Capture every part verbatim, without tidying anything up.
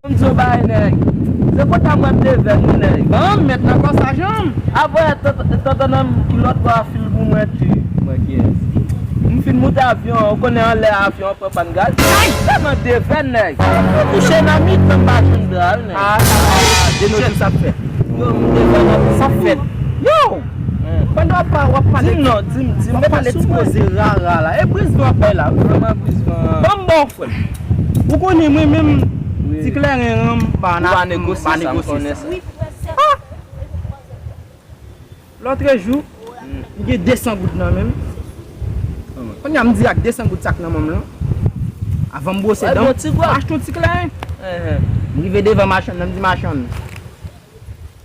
M di w bagay, nèg. Se konsa m wè m te vè nou, nèg. Ban m met nan kò sa, janm. Apre, tantan nan m ki lòt bò a fil pou mwen, ti. Mwen kiyès? M fin moute avyon an, ou konnen anlè avyon an pran pàn gaz. Ay! Tèlman devè, nèg. Kouche nan mitan, m pa jwenn dra, nèg. Ah, de nos jours, sa fèt. Yo, m devè nan sa fèt. Yo! Pandan w ap pa-, w ap pale. Di m non, di m, di m. W ap pale ti koze rara la. E briz nou ap bay la. Vrèman briz nou an. Ban m ba w, frè m. Ou konnen mwen menm, ti kleren an, m pa nan, m pa negosye sa, m konnen sa. Ah! Lòtrejou, m gen de san goud nan men m. Kounye a m di ak de san goud sa k nan men m lan, avan m bwose dan m, m achte yon ti kleren. M rive devan machann nan, m di machann,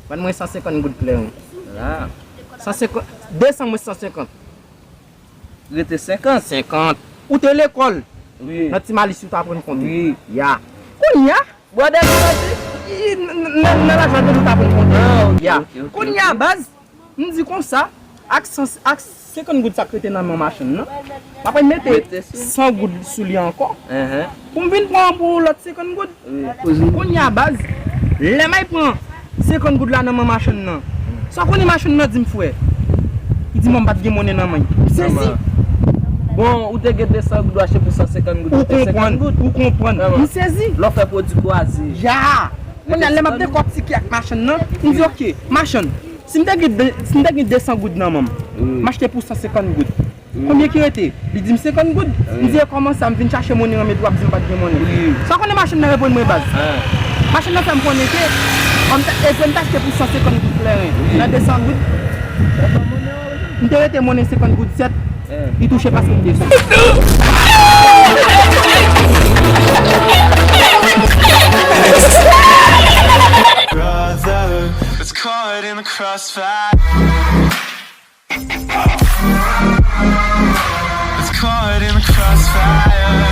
vann mwen san senkant goud kleren. San senkant, de san mwens san senkant. Rete senkant. Senkant. Ou te lekòl. Wi. Nan ti malis ou t aprann konte. Wi. Ya. Kounye a, bwè, de san di. Nan, nan, nan laj la, nou t aprann konte. Ah, ok, ya. Ok, ok, kounye a, ok. Baz, m di konsa, ak san, ak senkant goud sa k rete nan men machann nan, m ap mete san goud sou li ankò. Pou m vin pran pou lòt senkant goud. Kounye a, baz, lè m al pran senkant goud la nan men machann nan, sa w konnen machann nan di m, frè? Li di m, m pa t gen monnen nan men. M sezi. Bon, ou te gen de san goud, ou achte pou san senkant goud, ou te senkant goud. Ou konprann, ou konprann. M sezi. Lè w fè pwodui kwaze. Ya. Kounye a, lè m ap dekòtike ak machann nan, m di, ok, machann, si m te gen de, si m te gen de san goud nan men m, m achte pou san senkant goud. Konbyen ki rete? Li di m senkant goud. M di, e kòman sa? M vin chache monnen an, men w ap di m pa t gen monnen. Sa w konnen machann nan reponn mwen, baz? Machann nan fè m konnen ke, e vre, m t achte pou san senkant goud kleren. Nan de san goud, m te rete monnen senkant goud sèt. Li touche paske m de san. Brother, it's caught in the crossfire. It's caught in the crossfire.